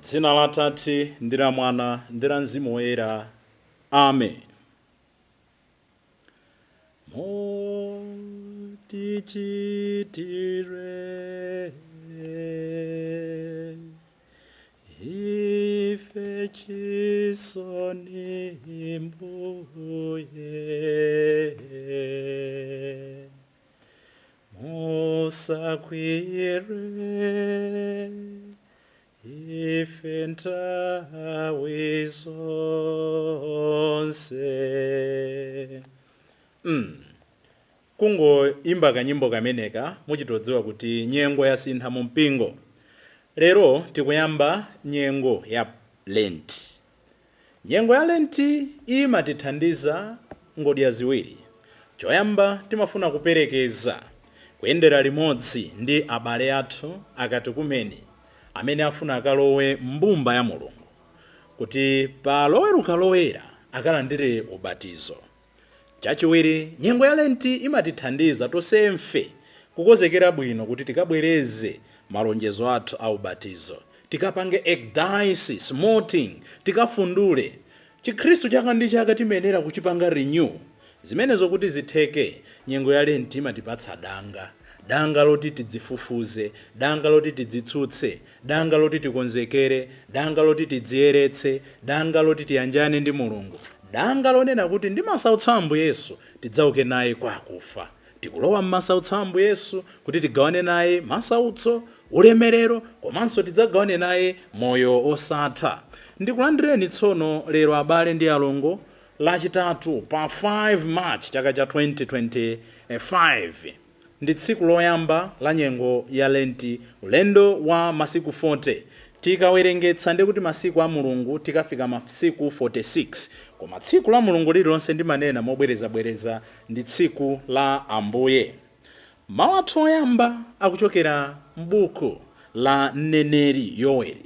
Dzina la Atate ndi la Mwana ndi la Mzimu Woyera. Amen. Mutichitire ife chisoni Mbuye, musakwiyire ife nthawi zonse. Kungoimba kanyimbo kameneka muchitodziwa kuti nyengo yasintha mu mpingo. Lero tikuyamba nyengo ya Lenti. Nyengo ya Lenti imatithandiza ngodya ziwiri. Choyamba, timafuna kuperekeza, kuyendera limodzi ndi abale athu akatikumeni amene afuna akalowe mbumba ya Mulungu, kuti pa Loweruka Loyera akalandire ubatizo. Chachiwiri, nyengo ya Lenti imatithandiza tonsefe kukonzekera bwino kuti tikabwereze malonjezo athu a ubatizo, tikapange ecdysis, molting, tikafundule Chikhristu. Chaka ndi chaka timayenera kuchipanga renew. Zimenezo kuti zitheke, nyengo ya Lenti imatipatsa danga, danga loti tidzifufuze, danga loti tidzitsutse, danga loti tikonzekere, danga loti tidziyeretse, danga loti tiyanjane ndi Mulungu, danga lonena kuti ndi masautso a Ambuye Yesu tidzauke naye kwa akufa. Tikulowa m'masautso a Ambuye Yesu kuti tigawane naye masautso, ulemerero, komanso tidzagawane naye moyo osatha. Ndikulandireni tsono lero, abale ndi alongo, Lachitatu pa 5 March chaka cha 2025. Ndi tsiku loyamba la nyengo ya Lenti, ulendo wa masiku 40. Tikawerengetsa ndi kuti masiku a Mulungu tikafika masiku 46. Koma tsiku la Mulungu lililonse, ndimanena mobwerezabwereza, ndi tsiku la Ambuye. Mawu athu oyamba akuchokera m'buku la mneneri Yoweli,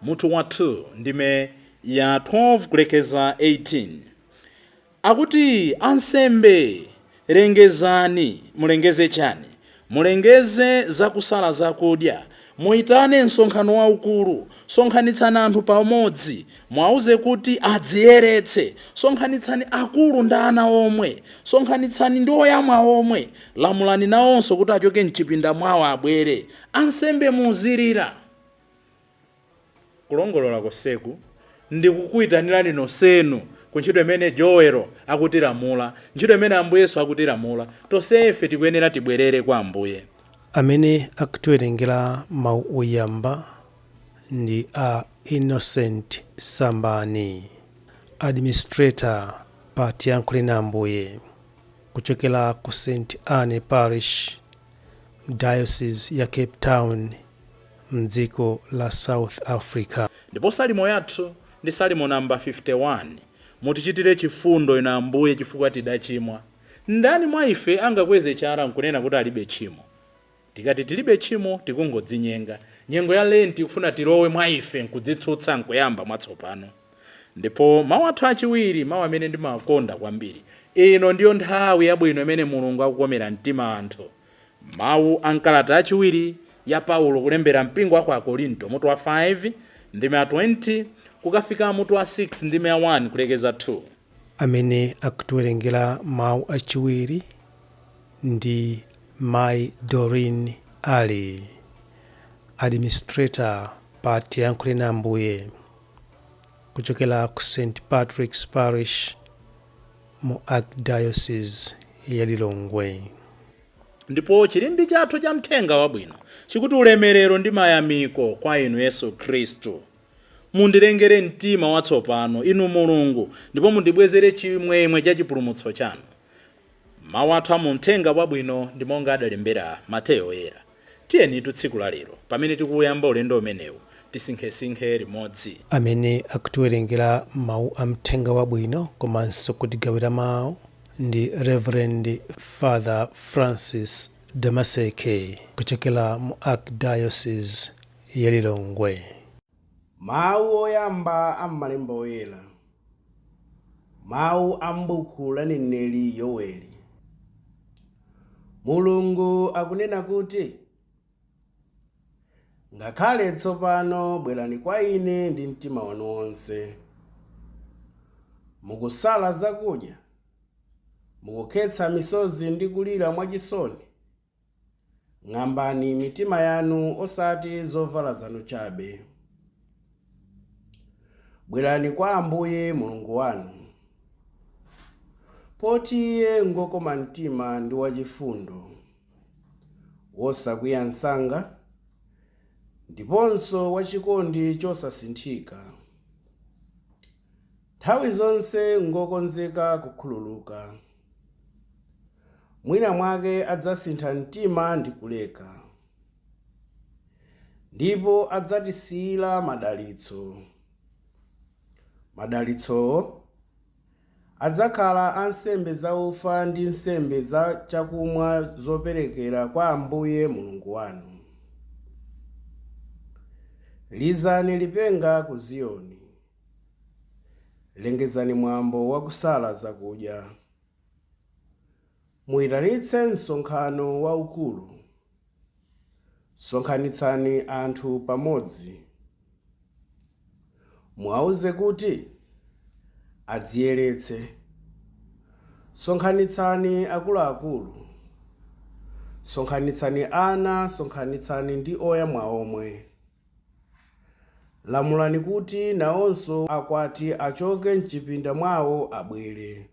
mutu wa 2, ndime ya 12 kulekeza 18. Akuti, "Ansembe, lengezani." Mulengeze chani? "Mulengeze zakusala zakudya, muyitane msonkhano waukulu. Sonkhanitsani anthu pamodzi, mwauze kuti adziyeretse. Sonkhanitsani akulu ndi ana omwe, sonkhanitsani ndi oyamwa omwe. Lamulani nawonso kuti achoke mchipinda mwawo, abwere. Ansembe, muzilira." Kulongolola konseku ndikukuyitanirani nonsenu ku ntchito imene Joelo akutilamula, ntchito imene Ambuye Yesu akutilamula. Tonsefe tikuyenera tibwerere kwa Ambuye. Amene akutiwerengera mawu oyamba ndi a Innocent Sambani, administrator pa Tiyankhule na Ambuye, kuchokera ku St Anne Parish, Diocese ya Cape Town, mdziko la South Africa. Ndipo salimo yathu ndi Salimo namba 51: "Mutichitire chifundo, inu Ambuye, chifukwa tidachimwa." Ndani mwa ife angakweze chala nkunena kuti alibe tchimo? Tikati tilibe tchimo, tikungodzinyenga. Nyengo ya Lenti kufuna tilowe mwa ife nkudzitsutsa nkuyamba mwatsopano. Ndipo mawu athu achiwiri, mawu amene ndimakonda kwambiri: ino ndiyo nthawi yabwino imene Mulungu akukomera mtima anthu. Mawu a mkalata achiwiri ya Paulo kulembera mpingo wa ku Akorinto, mutu wa 5, ndime ya 20, kukafika mutu wa 6, ndime ya 1 kulekeza 2. Amene akutiwerengera mawu achiwiri ndi Mai Doreen Ali, administrator pa Tiyankhule na Ambuye, kuchokera ku St Patrick's Parish mu Archdiocese ya Lilongwe. Ndipo chilindi chathu cha mthenga wabwino chikuti, "Ulemerero ndi mayamiko kwa inu Yesu Khristu. Mundilengere mtima watsopano, inu Mulungu, ndipo mundibwezere chimwemwe cha chipulumutso chanu." Mawu athu a mthenga wabwino ndi monga adalembera Mateyo Oyera. Tiyenitu tsiku la lero, pamene tikuyamba ulendo umenewu, tisinkhesinkhe limodzi. Amene akutiwerengera mawu a mthenga wabwino komanso kutigawira mawu ndi Reverend Father Francis Damaseke, kuchokera mu Archdiocese ya Lilongwe. Mawu oyamba a m'Malemba Oyera. Mawu a m'buku la mneneri Yoweli. Mulungu akunena kuti, Ngakhale tsopano bwerani kwa ine ndi mtima wanu wonse. Mukusala zakudya, mukukhetsa misozi ndi kulira mwachisoni. Ng'ambani mitima yanu osati zovala zanu chabe. Bwerani kwa Ambuye Mulungu wanu, poti Iye ngokoma mtima ndi wachifundo, wosakwiya msanga, ndiponso wachikondi chosasinthika. Nthawi zonse ngokonzeka kukhululuka. Mwina mwake adzasintha mtima ndi kuleka, ndipo adzatisiyira madalitso. Madalitsowo adzakhala ansembe zaufa ndi nsembe za chakumwa zoperekera kwa Ambuye Mulungu wanu. Lizani lipenga ku Ziyoni, lengezani mwambo wakusala zakudya. Muyitanitse msonkhano waukulu, sonkhanitsani anthu pamodzi. Muwawuze kuti adziyeretse. Sonkhanitsani akuluakulu, sonkhanitsani ana, sonkhanitsani ndi oyamwa omwe. Lamulani kuti nawonso akwati achoke m'chipinda mwawo abwere.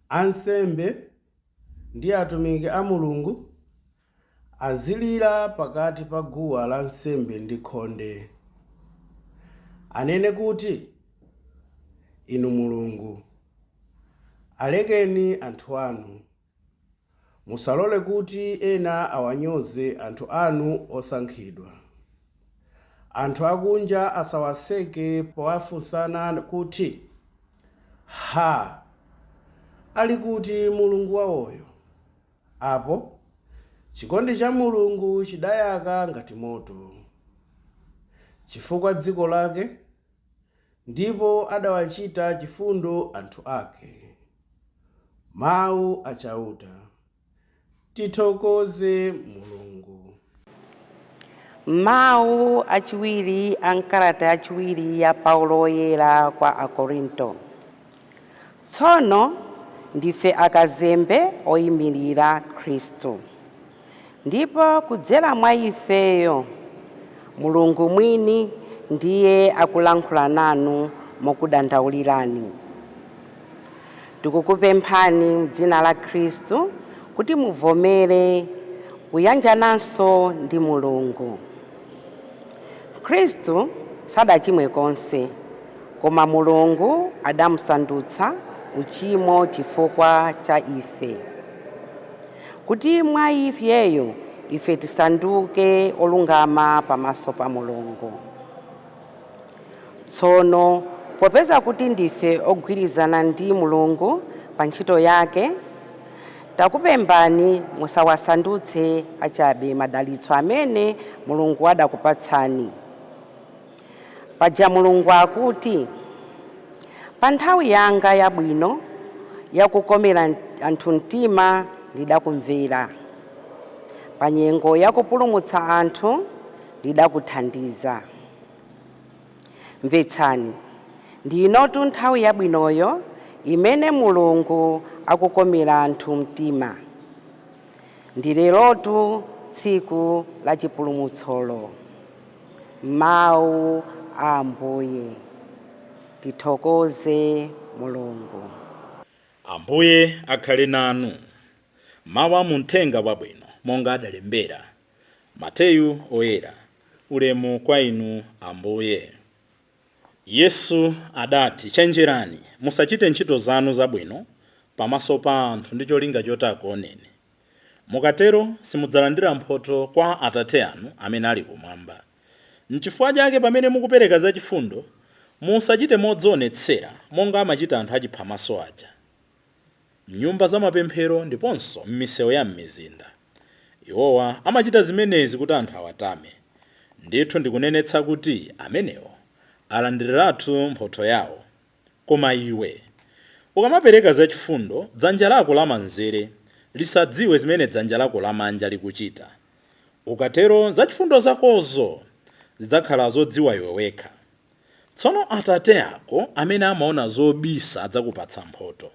Ansembe ndi atumiki a Mulungu azilira pakati pa guwa lansembe ndi khonde. Anene kuti, Inu Mulungu, alekeni anthu anu. Musalole kuti ena awanyoze anthu anu osankhidwa. Anthu akunja asawaseke powafunsana kuti, Ha! Ali kuti Mulungu wawoyo? Apo chikondi cha Mulungu chidayaka ngati moto, chifukwa dziko lake, ndipo adawachita chifundo anthu ake. Mawu achauta. Tithokoze Mulungu. Mawu achiwiri a nkalata yachiwiri ya Paulo Woyera kwa Akorinto. Tsono ndife akazembe oyimirira Khristu, ndipo kudzera mwa ifeyo Mulungu mwini ndiye akulankhula nanu mokudandaulirani. Tikukupemphani m'dzina la Khristu kuti muvomere kuyanjananso ndi Mulungu. Khristu sadachimwe konse, koma Mulungu adamusandutsa uchimo chifukwa cha ife, kuti mwa ifeyo ife tisanduke olungama pamaso pa Mulungu. Tsono popeza kuti ndife ogwirizana ndi Mulungu pa ntchito yake, takupemphani musawasandutse achabe madalitso amene Mulungu adakupatsani. Paja Mulungu akuti, pa nthawi yanga yabwino yakukomera anthu mtima ndidakumvera, pa nyengo yakupulumutsa anthu ndidakuthandiza. Mvetsani, ndinotu nthawi yabwinoyo imene Mulungu akukomera anthu mtima. Ndi lerotu tsiku la chipulumutsolo. Mawu a Ambuye. Tithokoze Mulungu. Ambuye akhale nanu. Mawu a muthenga wabwino monga adalembera Mateyu Oyera. Ulemu kwa inu Ambuye. Yesu adati, chenjerani, musachite ntchito zanu zabwino pamaso pa anthu ndi cholinga choti akuoneni. Mukatero simudzalandira mphotho kwa Atate anu amene ali kumwamba. Nchifukwa chake pamene mukupereka zachifundo, musachite modzionetsera monga amachita anthu achiphamaso aja mnyumba za mapemphero ndiponso m'misewu ya m'mizinda. Iwowa amachita zimenezi kuti anthu awatame. Ndithu ndikunenetsa kuti amenewo alandiriratu mphotho yawo. Koma iwe ukamapereka zachifundo, dzanja lako lamanzere lisadziwe zimene dzanja lako lamanja likuchita. Ukatero zachifundo zakozo zidzakhala zodziwa iwe wekha. Tsono Atate ako amene amaona zobisa adzakupatsa mphotho.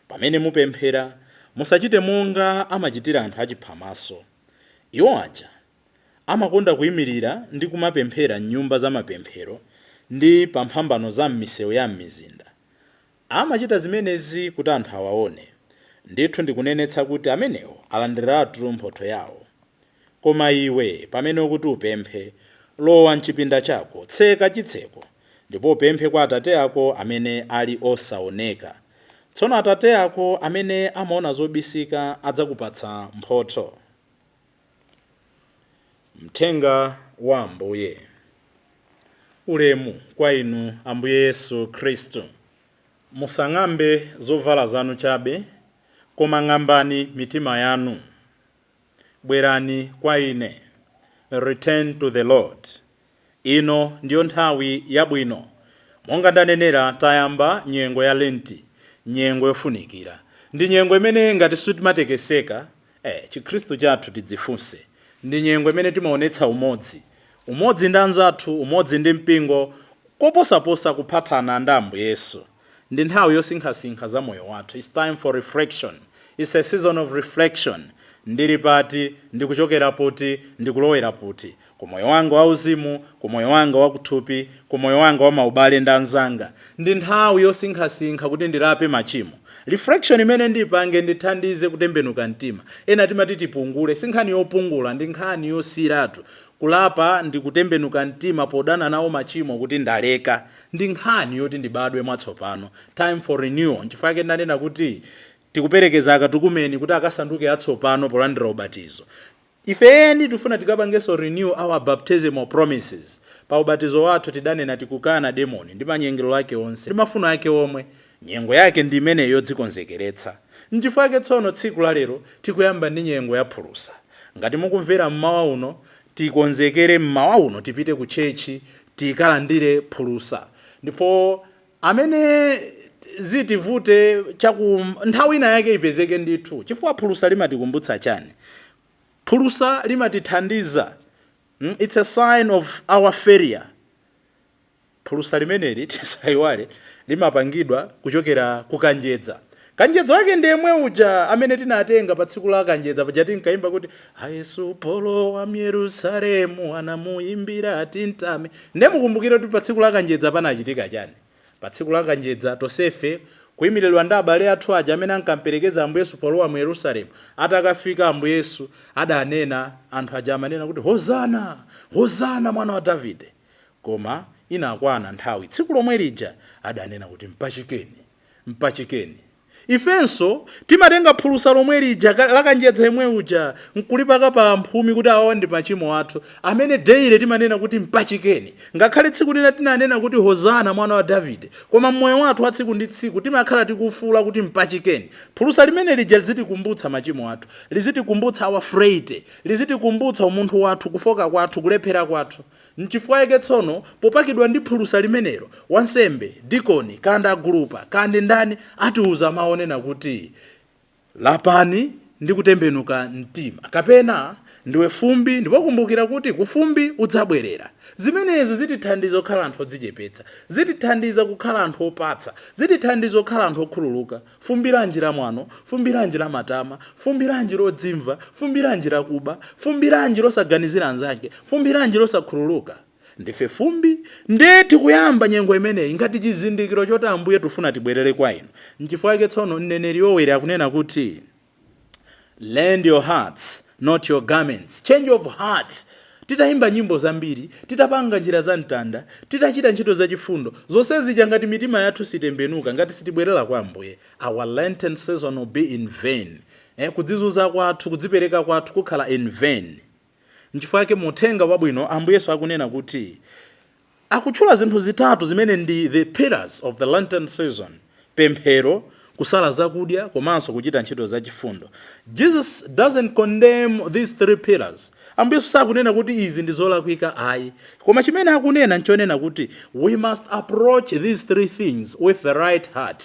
Pamene mupemphera, musachite monga amachitira anthu achiphamaso. Iwo aja amakonda kuyimirira ndi kumapemphera m'nyumba za mapemphero ndi pa mphambano za m'misewu ya m'mizinda. Amachita zimenezi kuti anthu awaone. Ndithu ndikunenetsa kuti amenewo alandiratu mphotho yawo. Koma iwe, pamene ukuti upemphe, lowa mchipinda chako, tseka chitseko, ndipo upemphe kwa Atate ako amene ali osaoneka. Tsono Atate ako amene amaona zobisika adzakupatsa mphotho. Mthenga wa Ambuye. Ulemu kwa inu, Ambuye Yesu Khristu. Musang'ambe zovala zanu chabe, koma ng'ambani mitima yanu. Bwerani kwa ine. Return to the Lord. Ino ndiyo nthawi yabwino. Monga ndanenera, tayamba nyengo ya Lenti, nyengo yofunikira. Ndi nyengo imene ngati sitimatekeseka, chikhristu chathu tidzifunse. Ndi nyengo imene timaonetsa umodzi, umodzi ndi anzathu, umodzi ndi mpingo, koposaposa kuphatana ndi Ambuye Yesu. Ndi nthawi yosinkhasinkha za moyo wathu. It's time for reflection. It's a season of reflection. Ndili pati? Ndikuchokera poti? Ndikulowera poti? Ku moyo wanga wauzimu, ku moyo wanga wakuthupi, ku moyo wanga wa maubale ndi anzanga. Ndi nthawi yosinkhasinkha kuti ndilape machimo. Reflection imene ndipange ndithandize kutembenuka mtima. Ena timati tipungule. Si nkhani yopungula, ndi nkhani yosiyiratu. Kulapa ndi kutembenuka mtima podana nawo machimo kuti ndaleka. Ndi nkhani yoti ndibadwe mwatsopano. Time for renewal. Nchifukwa chake ndanena kuti tikuperekeza akatukumeni kuti akasanduke atsopano polandira ubatizo. Ifeni tifuna tikapangenso renew our baptismal promises. Pa ubatizo wathu tidanena tikukana demoni ndi manyengero ake onse ndi mafuno ake omwe. Nyengo yake ndi imeneyo yodzikonzekeretsa. Nchifukwa chake tsono tsiku la lero tikuyamba ndi nyengo ya phulusa. Ngati mukumvera mmawa uno, tikonzekere mmawa uno, tipite ku church tikalandire phulusa. Ndipo amene zitivute chaku nthawi ina yake ipezeke ndithu, chifukwa phulusa limatikumbutsa chani? Phulusa limatithandiza. It's a sign of our failure. Phulusa limeneli, tisayiwale, limapangidwa kuchokera ku kanjedza. Kanjedza wake ndi yemwe uja amene tinatenga pa tsiku la kanjedza paja. Tinkayimba kuti ayesu polowa m'Yerusalemu anamuyimbira tintame. Nde mukumbukire kuti pa tsiku la kanjedza panachitika chani? Pa tsiku la kanjedza tonsefe, kuyimiridwa ndi abale athu aja amene ankamperekeza Ambuye Yesu polowa mu Yerusalemu, atakafika Ambuye Yesu adanena, anthu aja amanena kuti, "Hozana, hozana, mwana wa Davide." Koma inakwana nthawi, tsiku lomwe lija adanena kuti, "Mpachikeni, mpachikeni." Ifenso timatenga phulusa lomwe lija lakanjedza yemwe uja nkulipaka pa mphumi kuti awawa ndi machimo athu amene daily timanena kuti mpachikeni. Ngakhale tsiku lina tinanena kuti hozana mwana wa Davide, koma mmoyo wathu wa tsiku ndi tsiku timakhala tikufuula kuti mpachikeni. Phulusa limene lija lizitikumbutsa machimo athu, lizitikumbutsa our frailty, lizitikumbutsa umunthu wathu, kufoka kwathu, kulephera kwathu. Nchifukwa yake tsono popakidwa ndi phulusa limenelo, wansembe, dikoni, kanda agulupa, kandi ndani, atiuza maonena kuti lapani ndi kutembenuka mtima, kapena ndiwe fumbi ndipo kumbukira kuti kufumbi udzabwerera. Zimenezi zitithandiza kukhala anthu odzichepetsa, zitithandiza kukhala anthu opatsa, zitithandiza kukhala anthu okhululuka. Fumbi lanji la mwano? Fumbi lanji la matama? Fumbi lanji lodzimva? Fumbi lanji lakuba? Fumbi lanji losaganizira anzake? Fumbi lanji losakhululuka? Ndife fumbi. Nde tikuyamba nyengo imeneyi ngati chizindikiro choti Ambuye tifuna tibwerere kwa inu. Nchifukwa chake tsono mneneri Yoweri akunena kuti rend your hearts, not your garments. Change of heart. Titayimba nyimbo zambiri, titapanga njira za mtanda, titachita ntchito zachifundo, zonse zija, ngati mitima yathu sitembenuka, ngati sitibwerera kwa Ambuye, our Lenten season will be in vain. Kudzizunza kwathu, kudzipereka kwathu kukhala in vain. Nchifukwa chake muthenga wabwino Ambuye Yesu akunena kuti, akutchula zinthu zitatu zimene ndi the pillars of the Lenten season: pemphero, kusala zakudya, komanso kuchita ntchito zachifundo. Jesus doesn't condemn these three pillars. Ambuye Yesu sakunena kuti izi ndi zolakwika, ayi. Koma chimene akunena nchonena kuti we must approach these three things with the right heart.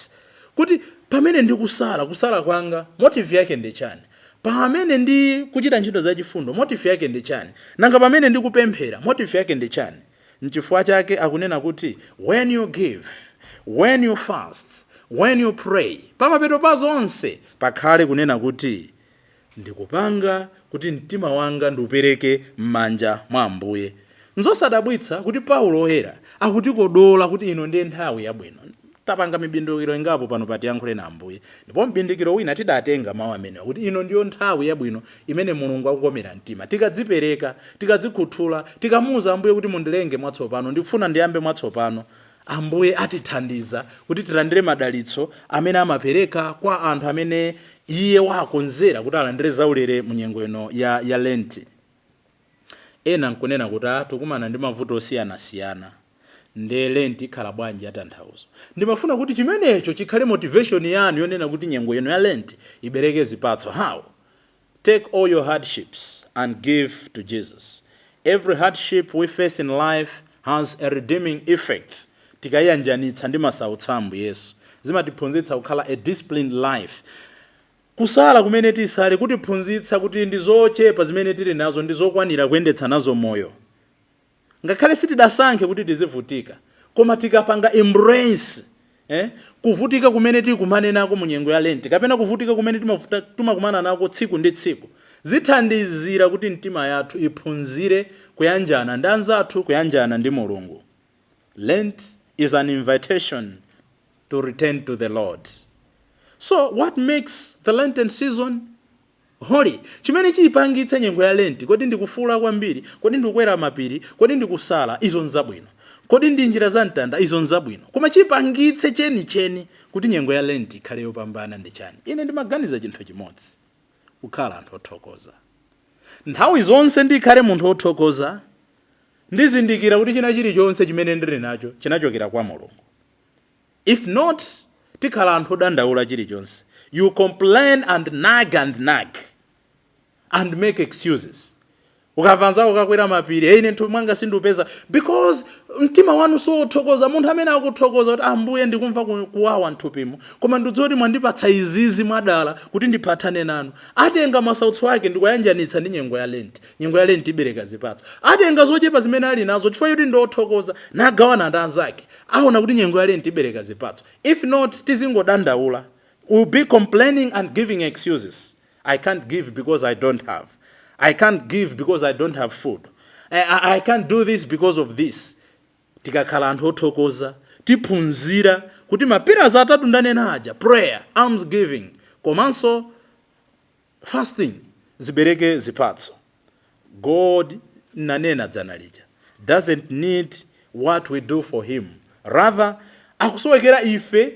Kuti pamene ndikusala, kusala kwanga motive yake ndi chani? Pamene ndikupemphera, pemphero langa ndi lotani? Pamene ndi kuchita ntchito zachifundo, motive yake ndi chani? Nanga pamene ndikupemphera, motive yake ndi chani? Nchifukwa chake akunena kuti when you give, when you fast, when you pray, pamapeto pa zonse pakhale kunena kuti ndikupanga kuti mtima wanga ndiupereke m'manja mwa Ambuye. Nzosadabwitsa kuti Paulo Oyera akutikodola kuti ino ndiye nthawi yabwino. Tapanga mibindikiro ingapo pano patiyankhule na Ambuye, ndipo mbindikiro wina tidatenga mawu amenewa kuti ino ndiyo nthawi yabwino imene Mulungu akukomera mtima. Tikadzipereka, tikadzikhuthula, tikamuuza Ambuye kuti mundilenge mwatsopano, ndikufuna ndiyambe mwatsopano, Ambuye atithandiza kuti tilandire madalitso amene amapereka kwa anthu amene iye wakonzera kuti alandire zaulere mu nyengo ino ya Lenti. Ena nkunena kuti tikumana ndi mavuto osiyanasiyana, nde Lenti ikhala bwanji yatanthauzo? Ndimafuna kuti chimenecho chikhale motivation yanu yonena kuti nyengo ino ya Lenti ibereke zipatso. How? Take all your hardships and give to Jesus. Every hardship we face in life has a redeeming effect. Tikayiyanjanitsa ndi masautso a Ambuye Yesu, zimatiphunzitsa kukhala a disciplined life. Kusala kumene tisale kutiphunzitsa kuti ndi zochepa zimene tili nazo ndi zokwanira kuyendetsa nazo moyo. Ngakhale sitidasankhe kuti tizivutika, koma tikapanga embrace kuvutika kumene tikumane nako mu nyengo ya Lenti, kapena kuvutika kumene timakumana nako tsiku ndi tsiku, zithandizira kuti mtima yathu iphunzire kuyanjana ndi anzathu, kuyanjana ndi Mulungu. Lent is an invitation to return to the Lord. So what makes the Lenten season holy? Chimene chiyipangitse nyengo ya Lenti, kodi ndikufula kwambiri? Kodi ndikukwera mapiri? Kodi ndikusala? Izo nzabwino. Kodi ndi njira za mtanda? Izo nzabwino. Koma chiyipangitse chenicheni kuti nyengo ya Lenti ikhale yopambana ndi chani? Ine ndimaganiza chinthu chimodzi: kukhala anthu othokoza nthawi zonse. Ndikhale munthu othokoza, ndizindikira kuti china chilichonse chimene ndili nacho chinachokera kwa Mulungu. If not, tikhala anthu odandaula chilichonse. You complain and nag and nag and make excuses. Ukamva nzako kakwera mapiri, "Hey, ine nthupi mwanga sindupeza," because mtima wanu siwothokoza. Munthu amene akuthokoza kuti, "Ambuye, ndikumva kuwawa mthupimo, koma ndidziwa kuti mwandipatsa izizi mwadala kuti ndiphatane nanu," atenga masautso ake ndikuyanjanitsa ndi nyengo ya Lenti. Nyengo ya Lenti ibereka zipatso. Atenga zochepa zimene ali nazo chifukwa choti ndiothokoza, nagawana ndi anzake, aona kuti nyengo ya Lenti ibereka zipatso. If not, tizingodandaula. We'll be complaining and giving excuses. "I can't give because I don't have. I can't give because I don't have food. I can't do this because of this." Tikakhala anthu othokoza, tiphunzira kuti mapillars atatu ndanena aja, prayer, alms giving komanso fasting, zibereke zipatso. God, nanena dzana lija, doesn't need what we do for him. Rather, akusowekera ife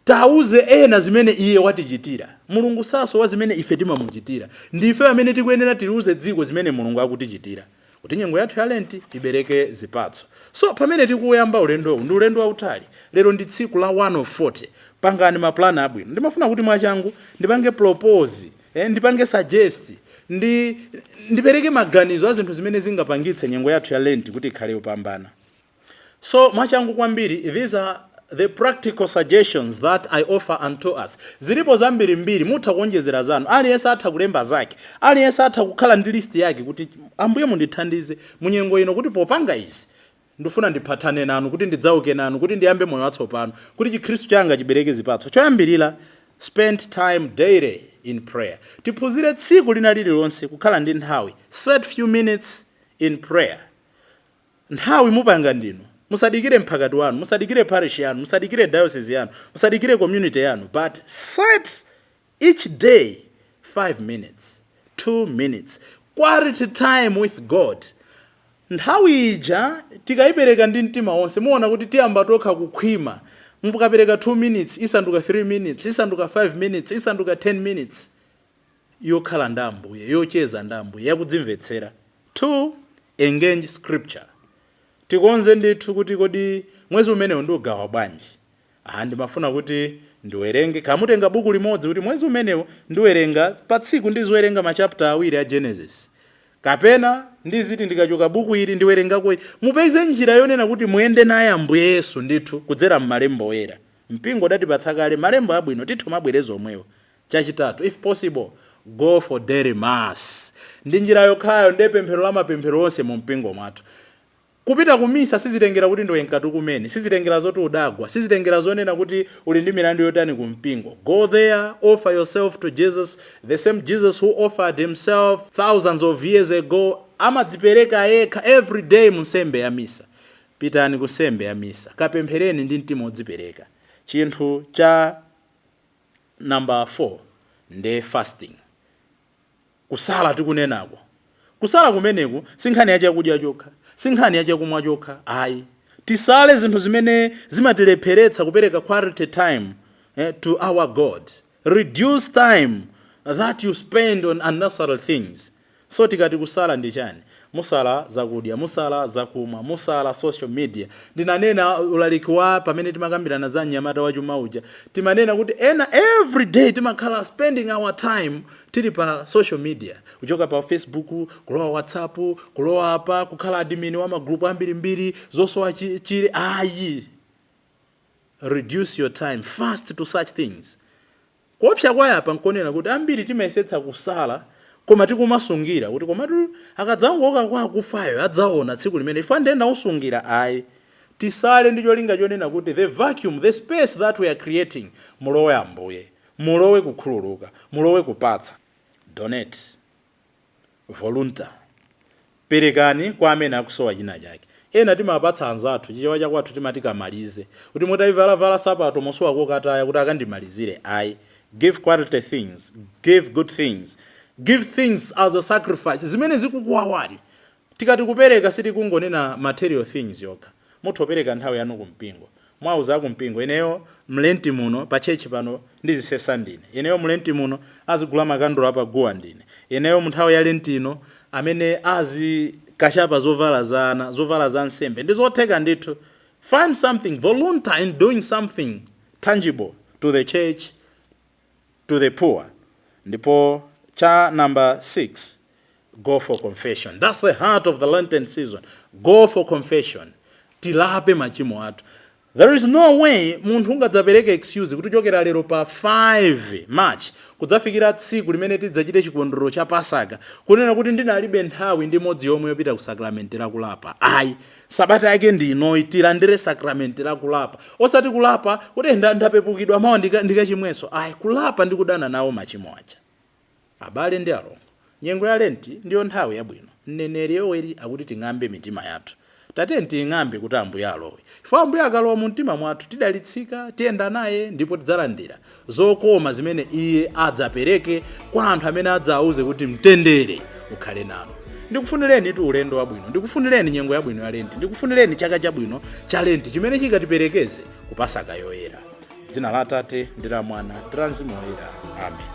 tauze ena zimene iye watichitira. Mulungu sasowa zimene ife timamuchitira. Ndife amene tikuyenera tiliuze dziko zimene Mulungu akutichitira, kuti nyengo yathu ya Lenti ibereke zipatso. So pamene tikuyamba ulendowu, ndi ulendo wautali. Lero ndi tsiku la 1 of 40. Pangani maplani abwino. Ndimafuna kuti mwachangu ndipange propose, ndipange suggest, ndipereke maganizo a zinthu zimene zingapangitse nyengo yathu ya Lenti kuti ikhale yopambana. So mwachangu kwambiri, these are the practical suggestions that I offer unto us. Zilipo zambirimbiri, mutha kuonjezera zanu. Aliyense atha kulemba zake, aliyense atha kukhala ndi list yake kuti, "Ambuye, mundithandize munyengo ino kuti popanga izi ndifuna ndiphatane nanu, kuti ndidzauke nanu, kuti ndiyambe moyo watsopano, kuti Chikhristu changa chibereke zipatso." Choyambirira, spend time daily in prayer. Tiphunzire tsiku lina lililonse kukhala ndi nthawi, set few minutes in prayer. Nthawi mupanga ndinu. Musadikire mphakati wanu, musadikire parish yanu, musadikire diocese yanu, musadikire community yanu, but set each day 5 minutes, 2 minutes, quality time with God. Nthawi ija tikayipereka ndi mtima wonse, muona kuti tiyamba tokha kukhwima. Mukapereka 2 minutes, isanduka 3 minutes, isanduka 5 minutes, isanduka 10 minutes yokhala ndi Ambuye, yocheza ndi Ambuye, yakudzimvetsera. 2, engage scripture. Tikonze ndithu kuti kodi mwezi umenewu ndiugawa bwanji? Aha, ndimafuna kuti ndiwerenge, kamutenga buku limodzi, kuti mwezi umenewu ndiwerenga pa tsiku ndiziwerenga machapter awiri a Genesis, kapena ndiziti ndikachoka buku ili ndiwerengako ili. Mupeze njira yonena kuti muyende naye Ambuye Yesu ndithu kudzera m'malembo oyera. Mpingo udatipatsa kale malembo abwino, tithu mabwereza omwewo. Chachitatu, if possible, Go for daily mass. Ndi njira yokhayo, ndiye pemphero la mapemphero onse mu mpingo mwathu. Kupita kumisa sizitengera kuti ndiwe mkati kumene, sizitengera zoti udagwa, sizitengera zonena kuti uli ndi milandu yotani ku mpingo. Go there, offer yourself to Jesus, the same Jesus who offered himself thousands of years ago. Amadzipereka yekha every day mu nsembe ya misa. Pitani ku nsembe ya misa, kapemphereni ndi mtima wodzipereka. Chinthu cha number 4 ndi fasting, kusala. Tikunenako kusala kumeneku si nkhani ya chakudya chokha, si nkhani ya chakumwa chokha, ayi. Tisale zinthu zimene zimatilepheretsa kupereka quality time to our God. Reduce time that you spend on unnecessary things. So tikati kusala ndi chani? Musala zakudya, musala zakumwa, musala social media. Ndinanena ulaliki wa pamene timakambirana za mnyamata wachuma uja, timanena kuti ena every day timakhala spending our time tili pa social media, kuchoka pa Facebook kulowa WhatsApp, kulowa apa, kukhala admin wa magrupu ambirimbiri, zosowa chili ayi. Reduce your time, fast to such things. Kuopsa kwayapa nkonena kuti ambiri timayesetsa kusala koma tikumasungira kuti komatu akadzangoka kwa akufayo adzaona tsiku limene ife ndena usungira. Ayi, tisale ndi cholinga chonena kuti the vacuum, the space that we are creating, mulowe Ambuye, mulowe kukhululuka, mulowe kupatsa. Donate, volunteer, perekani kwa amene akusowa china chake. Ena timapatsa anzathu, Chichewa chakwathu timati kamalize, kuti mutayivalavala sapato mosowa kokataya kuti akandimalizire. Ayi, give quality things, give good things, give things as a sacrifice zimene zikukuwawani. Tikati kupereka sitikungonena material things yokha. Mutha kupereka nthawi yanu kumpingo. Mwauza kumpingo, "Ineyo mlenti muno pa church pano ndizisesa ndine. Ineyo mlenti muno azigula makandulo apaguwa ndine. Ineyo munthawi ya lenti ino amene azikachapa zovala za ana, zovala za nsembe." Ndi zotheka ndithu. Find something, volunteer in doing something tangible to the church, to the poor. Ndipo cha number 6, go for confession. That's the heart of the Lenten season. Go for confession. Tilape machimo athu. There is no way munthu ungadzapereke excuse kuti chokera lero pa 5 March kudzafikira tsiku limene tidzachite chikondwerero cha Pasaka, kunena kuti ndinalibe nthawi ndi imodzi yomwe yopita ku sakramenti lakulapa. Ayi, sabata yake ndi inoyi, tilandire sakramenti lakulapa. Osati kulapa kuti ndapepukidwa, mawa ndikachimwenso. Ayi, kulapa ndi kudana nawo machimo aja. Abale ndi alongo, nyengo ya Lenti ndiyo nthawi yabwino. Mneneri Yoweri akuti ting'ambe mitima yathu. Tate, tiying'ambe kuti Ambuye alowe, chifukwa Ambuye akalowa mu mtima mwathu tidalitsika, tiyenda naye ndipo tidzalandira zokoma zimene iye adzapereke kwa anthu amene adzawuze kuti mtendere ukhale nanu. Ndikufunireni tu ulendo wabwino, ndikufunireni nyengo yabwino ya Lenti, ndikufunireni chaka chabwino cha Lenti chimene chingatiperekeze kupasaka yoyera. Dzina la Atate ndi la Mwana ndi la Mzimu Woyera, amen.